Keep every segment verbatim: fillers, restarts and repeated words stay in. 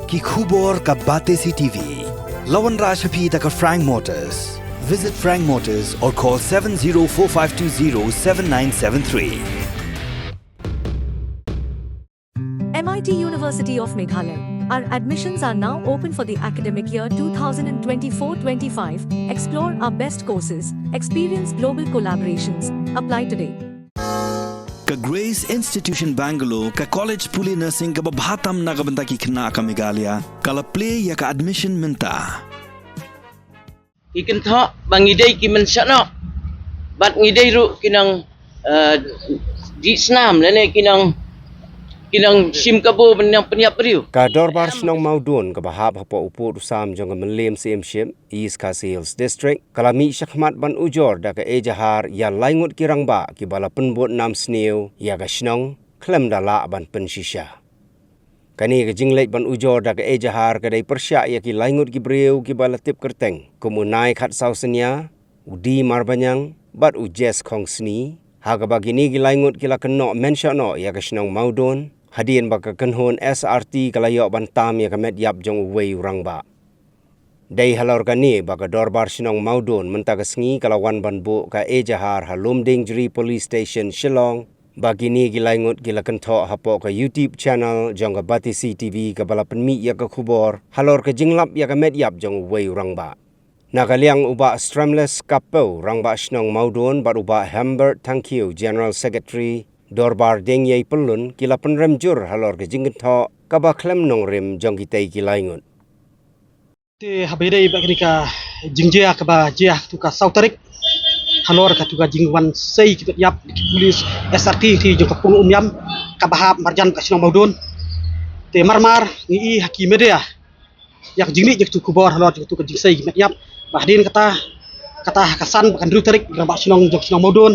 Ki khubor ka Batesi T V. La wanrah sha phi da ka Frank Motors. Visit Frank Motors or call seven zero four five two zero seven nine seven three. M I T University of Meghalaya. Our admissions are now open for the academic year two thousand twenty-four twenty-five. Explore our best courses, experience global collaborations. Apply today. Ka Grace Institution Bangalore, ka college pule nursing kaba bha tam na ka bynta ki khynnah ka Meghalaya, ka la plie ïa ka admission mynta. Ki kynthoh ba ngi dei ki mynshah noh bad ngi dei ruh ki nong, eh, dih snam lane ki nong, ki nong shim kabu ban nong pynïap briew. Ka Dorbar Shnong Mawdon kaba hap hapoh u pud u sam jong ka Mylliem Syiemship, East Khasi Hills District, ka la mih shakhmat ban ujor da ka ejahar ïa lai ngut ki rangbah kiba la pynbud nam sniew ïa ka shnong khlem da lah ban pynshisha. Kane ka jingleit ban ujor da ka ejahar ka dei pyrshah ïa ki lai ngut ki briew kiba la tip kyrteng kum u Nai Khatsaw Synnia, u D Marbaniang bad u Jess Khongsni, ha kaba kine ki lai ngut ki la kynnoh mynshah noh ïa ka shnong Mawdon hadien ba ka kynhun S R T ka la ïoh ban tam ïa ka met ïap jong uwei u rangbah. Dei halor kane ba ka Dorbar Shnong Mawdon mynta ka sngi ka la wan ban buh ka ejahar ha Lumdiengjri Police Station, Shillong, ba kine ki lai ngut ki la kynthoh hapoh ka YouTube channel jong ka Batesi T V kaba la pynmih ïa ka khubor halor ka jinglap ïa ka met ïap jong uwei u rangbah. Na ka liang u Bah Stremless Kapew, Rangbah Shnong Mawdon, bad u Bah Hambert Thangkhiew, General Secretary Dorbar Diengiei Pyllun, ki la pynrem jur halor ka jingkynthoh kaba khlem nongrim jong kitei ki lai ngut. Te haba ïadei bad kane ka jingjia kaba jia ha katu ka saw tarik halor katu ka jingwan sei ki met ïap ki pulit S R T te jong ka pung Umïam kaba hap marjan ka shnong Mawdon. Te marmar ngi i ha ki media ïa ka jingmih jong katu ka khubor halor jong katu ka jingsei ki met ïap. Ba hadien kata, kata ha ka san bad ka hynriew tarik, ki rangbah shnong jong ka shnong Mawdon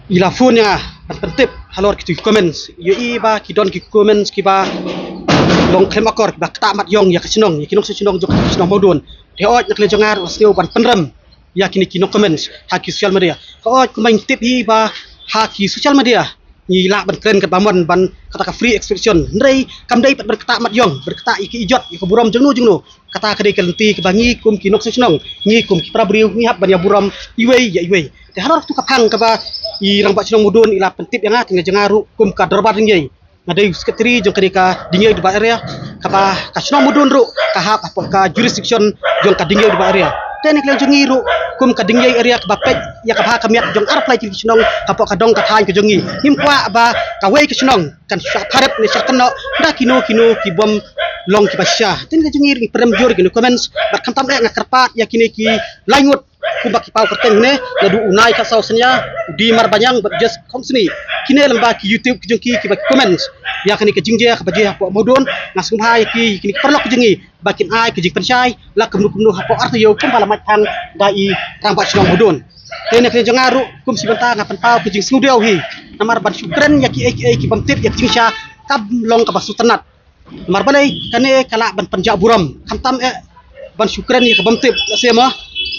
i la phone ïa nga ban pyntip halor kitu ki comments. Ïohi ba ki don ki comments kiba long khlem akor, kiba ktah mat ïong ïa ka shnong, ïa ki nongshong shnong jong ka shnong Mawdon. Te hooid na ka liang jong nga ruh nga sngew ban pynrem ïa kine ki nong comments ha ki social media. Hooid kumba ngi tip hi ba ha ki social media ngi lah ban kren katba mon ban kata ka free expression. Hynrei kam dei pat ban ktah mat ïong, ban ktah ïa ki ijot, ïa ka burom jongno jongno. Kata ka dei ka lynti kaba ngi kum ki nongshong shnong, ngi kum ki para briew ngi hap ban ïa burom iwei ïa iwei. Te halor katu ka phang kaba i Rangbah Shnong Mawdon i la pyntip ïa nga, te na ka liang jong nga ruh kum ka Dorbar Diengiei, nga dei u secretary jong kane ka Diengiei Dorbar Area, kaba ka shnong Mawdon ruh ka hap hapoh ka jurisdiction jong ka Diengiei Dorbar Area. Te na ka liang jong ngi ruh kum ka Diengiei Area kaba peit ïa ka bha ka miat jong arphew lai tylli ki shnong hapoh ka dong ka thaiñ ka jong ngi, ngim kwah ba kawei ka shnong kan shah pharep ne shah kynnoh da kino kino kibym long kiba shisha. Te na ka liang jong ngi ruh ngi pynrem jur ïa kine ki comments, bad khamtam eh nga kyrpad ïa kine ki lai ngut kumba ki paw kyrteng ne, naduh u Nai Khatsaw Synnia, u D Marbaniang bad Jess Khongsni. Kine lem bad ki YouTube ki jong ki kiba ki comments ïa kane ka jingjia kaba jia hapoh Mawdon. Nga sngewbha ïa ki, ïa kine ki paralok ki jong ngi ba kin ai ka jingpynshai la kumno kumno hapoh ar taïew kumba la mad phang da i Rangbah Shnong Mawdon. Te na ka liang jong nga ruh kum shi bynta nga pynpaw ka jingsngewdiaw hi namar ban shu kren ïa kiei kiei kibym tip ïa ka jingshisha kam long kaba sngewtynnat. Namar balei kane ka lah ban pynjah burom, khamtam eh ban shu kren ïa kibym tip, lehse mo,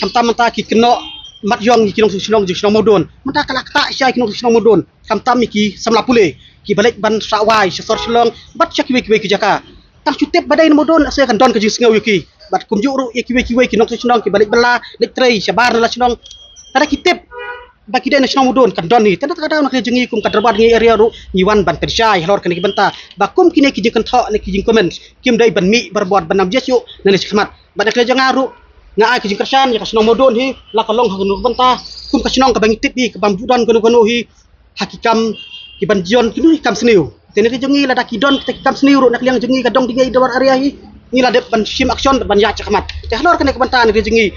khamtam mynta ki kynnoh mat ïong ïa ki nongshong shnong jong shnong Mawdon. Mynta ka lah ktah shisha ïa ki nongshong shnong Mawdon, khamtam ïa ki samla pule kiba leit ban sah wai sha sor Shillong bad sha kiwei kiwei ki jaka. Tang shu tip ba dei na Mawdon lehse kan don ka jingsngew ïa ki. Bad kumjuh ruh ïa kiwei kiwei ki nongshong shnong kiba leit bylla, leit trei shabar na la shnong, lada ki tip ba ki dei na shnong Mawdon kan don hi. Te na kata ka daw na ka liang jong ngi kum ka Dorbar Diengiei Area ruh ngi wan ban pynshai halor kane ka bynta ba kum kine ki jingkynthoh ne ki jingcomment kim dei ban mih barabor ban nang jia shuh nangne shakhmat. Bad na ka liang jong nga ruh nga ai ka jingkyrshan ïa ka shnong Mawdon hi, la ka long ha kano ka bynta, kum ka shnong kaba ngi tip hi, kabym ju don kano kano hi ha ki kam kiban ïoh kino ki kam sniew. Te na ka liang jong ngi lada ki don kita ki kam sniew ruh na ka liang jong ngi ka dong Diengiei Dorbar Area hi, ngi la dep ban shim action ban ïaid shakhmat. Te halor kane ka bynta na ka liang jong ngi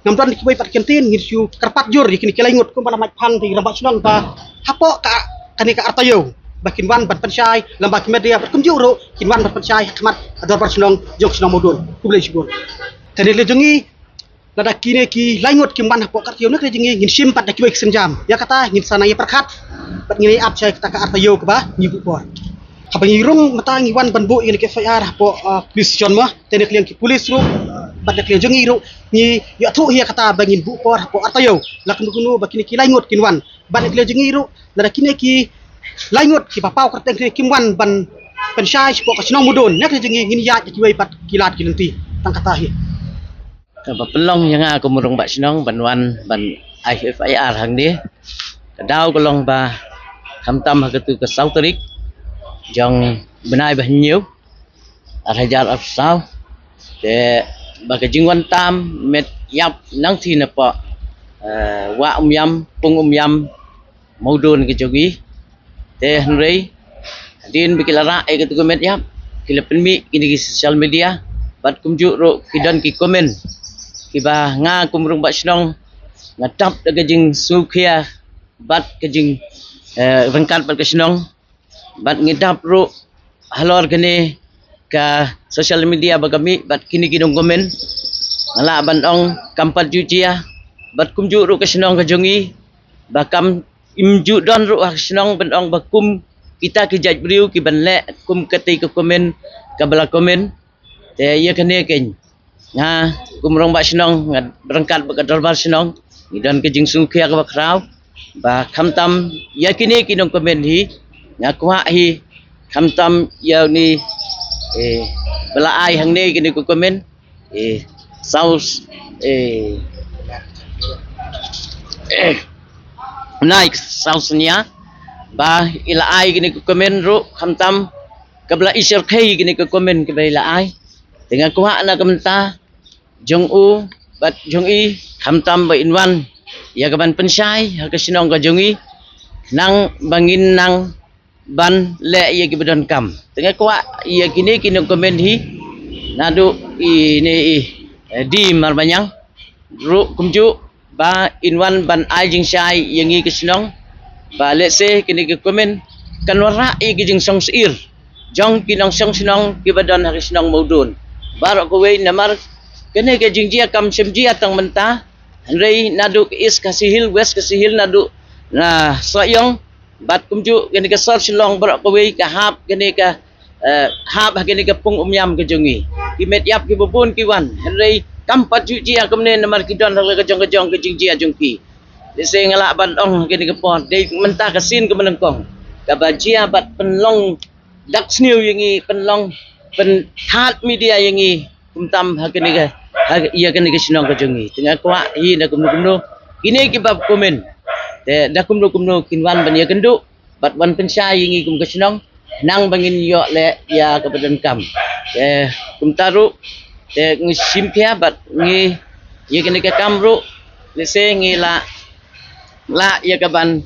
ngam don kiwei pat ki kyntien, ngin shu kyrpad jur ïa kine ki lai ngut kumba la mad phang da i Rangbah Shnong ba hapoh ka, kane ka ar taïew ba kin wan ban pynshai lem bad ki media, bad kumjuh ruh kin wan ban pynshai ha khmat ka Dorbar Shnong jong ka shnong Mawdon. Khublei shibun. Te na ka liang jong ngi lada kine ki lai ngut kim wan hapoh ka ar taïew, na ka liang jong ngi ngin shim pat da kiwei ki sienjam. Ïa kata ngin sa nang ïa pyrkhat bad ngin ïa ap sha kata ka ar taïew kaba ngi buh por. Haba ngi rung mynta ngi wan ban buh ïa kane ka F I R hapoh, ah, police station mo. Te na ka liang ki police ruh bad na ka liang jong ngi ruh ngi ïathuh hi ïa kata ba ngin buh por hapoh ar taïew la kumno kumno ba kine ki lai ngut kin wan. Bad na ka liang jong ngi ruh lada kine ki lai ngut kiba paw kyrteng kine kim wan ban Pynshai shapoh ka shnong Mawdon, ne ka jingim ngin ïaid da kiwei pat ki lad ki lynti. Tang kata hi. Kaba pynlong ïa nga kum u rangbah shnong ban wan ban ai F I R hangne. Ka daw ka long ba khamtam ha katu ka saw tarik jong bnai ba hynñiew, ar hajar arphew saw. Te ba ka jingwan tam met ïap nangta napoh, eh, wah Umïam, pung Umïam, Mawdon ka jong ngi. Te hynrei hadien ba ki la rah ïa katu ka met ïap, ki la pynmih kine ki social media, bad kumjuh ruh ki don ki comment kiba nga kum rangbah shnong nga dap da ka jingsngewkhia bad ka jing, eh, ryngkat bad ka shnong. Bad ngi dap ruh halor kane ka social media ba ka mih bad kine ki nongcomment. Nga lah ban ong kam pat ju jia, bad kumjuh ruh ka shnong ka jong ngi ba kam im ju don ruh ha ka shnong ban ong ba kum kita ki jait briew ki ban leh kum katei ka comment kaba la comment. Te ïa kane kein nga kum rangbah shnong nga ryngkat bad ka dorbar shnong ngi don ka jingsngewkhia kaba khraw ba khamtam ïa kine ki nongcomment hi, nga kwah hi khamtam ïa une, eh, ba la ai hangne kine ki comment, eh, saw, eh, eh, nai saw snia ba i la ai kine ki comment ruh khamtam kaba la i shyrkhei kine ki comment kaba i la ai. Te nga kwah na ka bynta jong u bad jong i khamtam ba in wan ïa ka ban pynshai ha ka shnong ka jong i, nang ba ngin nang ban leh ïa kiba donkam. Te nga kwah ïa kine ki nongcomment hi, naduh ine i, eh, D Marbaniang ruh kumjuh ba in wan ban ai jingshai ïa ngi ka shnong ba lehse kine ki comment kan wanrah ïa ki jingsngewsih jong ki nongshong shnong kiba don ha ka shnong Mawdon baroh kawei. Namar kane ka jingjia kam shym jia tang mynta, hynrei naduh ka East Khasi Hills, West Khasi Hills, naduh na Sohiong bad kumjuh kane ka sor Shillong baroh kawei ka hap kane ka, eh, hap ha kane ka pung Umïam ka jong ngi. Ki met ïap kiba bun ki wan, hynrei kam pat ju jia kumne namar ki don ha la ka jong ka jong ka jingjia jong ki. Lehse nga lah ban ong ha kane ka por dei mynta ka sien kaba nyngkong kaba jia bad pynlong dak sniew ïa ngi, pynlong pynthad media ïa ngi kumtam ha kane ka, ha ïa kane ka shnong ka jong ngi. Te nga kwah hi na kumno kumno kine kiba comment, te da kumno kumno kin wan ban ïakynduh bad wan pynshai ïa ngi kum ka shnong, nang ba ngin ïoh leh ïa kaba donkam. Te kumta ruh te ngi shim khia bad ngi ïa kane ka kam ruh lehse ngi lah, lah ïa ka ban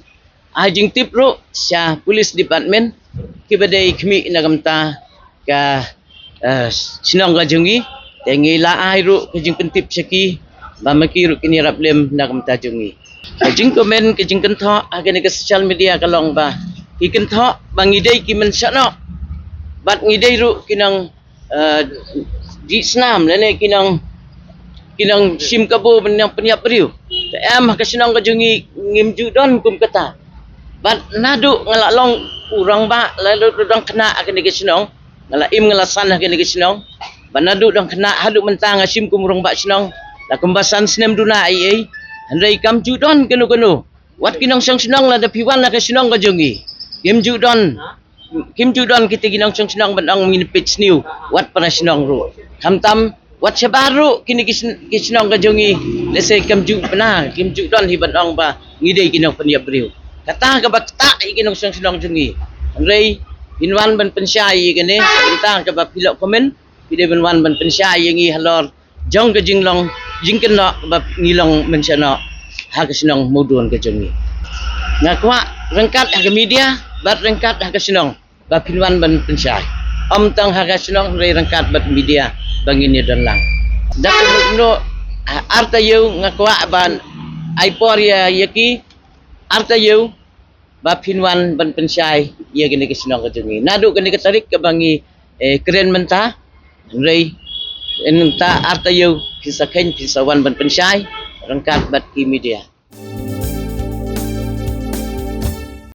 ai jingtip ruh sha police department kiba dei khmih na ka bynta ka, eh, shnong ka jong ngi. Te ngi la ai ruh ka jingpyntip sha ki ba ma ki ruh kin ïarap lem na ka bynta jong ngi. Ka jingcomment, ka jingkynthoh ha kane ka social media ka long ba ki kynthoh ba ngi dei ki mynsiem noh bad ngi dei ruh ki nong, eh, jih snam lane ki nong, ki nong shim kabu ban nang pynïap briew. Te em ha ka shnong ka jong ngi ngim ju don kum kata. Bad naduh nga la long u rangbah, la dang khynnah ha kane ka shnong, nga la im nga la san ha kane ka shnong. Bad naduh dang khynnah haduh mynta nga shim kum rangbah shnong la kumba san snem duna ei ei. Hynrei kam ju don kano kano wat ki nongshong shnong lada phi wan ha ka shnong ka jong ngi, kim ju don, kim ju don kita ki nongshong shnong ban ong ngin peit sniew wat para shnong ruh. Khamtam wat shabar ruh kine ki shnong ka jong ngi, lehse kam ju pynah, kim ju don hi ban ong ba ngi dei ki nongpynïap briew. Kata kaba ktah ïa ki nongshong shnong jong ngi. Hynrei kin wan ban pynshai ïa kane, kata kaba phi la comment, phi dei ban wan ban pynshai ïa ngi halor jong ka jinglong jingkynnoh ba ngi long mynsiem noh ha ka shnong Mawdon ka jong ngi. Nga kwah ryngkat ha ka media bad ryngkat ha ka shnong ba phin wan ban pynshai. Ym tang ha ka shnong hynrei ryngkat bad media ba ngin ïa don lang. Da kumno kumno, ah, arta ïew nga kwah ban ai por ïa, ïa ki arta ïew ba phin wan ban pynshai ïa kane ka shnong ka jong ngi. Naduh kane ka tarik kaba ngi, eh, kren mynta, hynrei mynta arta ïew phin sa kheiñ phin sa wan ban pynshai ryngkat bad ki media.